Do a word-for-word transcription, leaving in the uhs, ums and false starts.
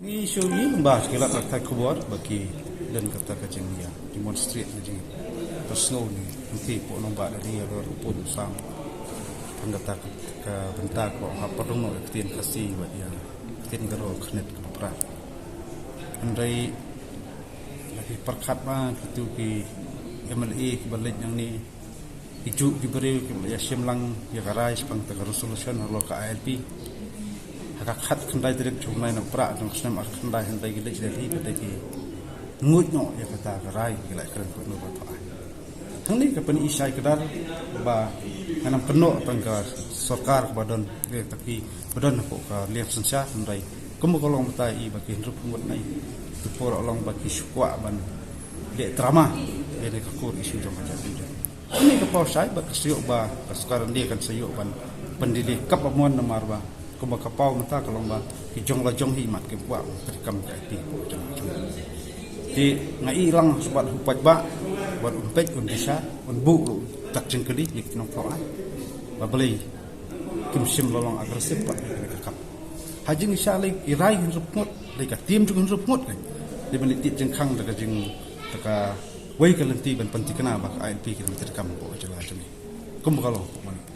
Issue i ba ki lad rakthai khubor ba ki don kata ka jingïa demonstrate na jingpynsngew ne nti po nong ba da ri ro pu sam. Tang kata ka bynta ko ha pardong no ktien Khasi ba ïa ktien Garo khnet ka pra. Hynrei la ki pyrkhat ba kitu ki M L A ki ba leit nang ni ki ju ki briew ki ba ïa shim lang ïa ka rai shaphang ta ka resolution halor ka I L P. Ha ka khat khyndai tarik jong nai na pra jong snem ar khyndai hynrei ki leit Delhi ka dei ki nguid noh ïa kata ka rai ki la kren ko no ba thaw ai. Thang ni ka pyni shai kdar ba ngan ym kynnoh tang ka sorkar ba don ïa ta ki ba don hapoh ka liang synshar hynrei kum ka long mynta i ba ki hynriew phew ngut nai. Ki por long ba ki shu kwah ban leh drama ïa ka core issue jong ka jaitbynriew. Kane ka paw shai ba ka shu ba ka sorkar India kan shu ban ban dei kap ba mon namar ba kumba ka paw mynta ka long ba ki jong la jong hi mat ki kwah ban treikam ka I P jong la jong. Te nga i lang shu bat hu paidbah ban un peit un bishar un buh ruh tak jingkylli ïa ki nongpynïaid ba balei kim shym la long aggressive pat ïa ka kam. Ha jingbishar lei i rai hynriew phew ngut lei ka team jong hynriew phew ngut kan. Dei ban leit tied jingkhang da ka jing da kawei ka lynti ban pynthikna ba ka I L P ki dang treikam hapoh ka jylla jong ngi. Kum ka long hapoh Manipur.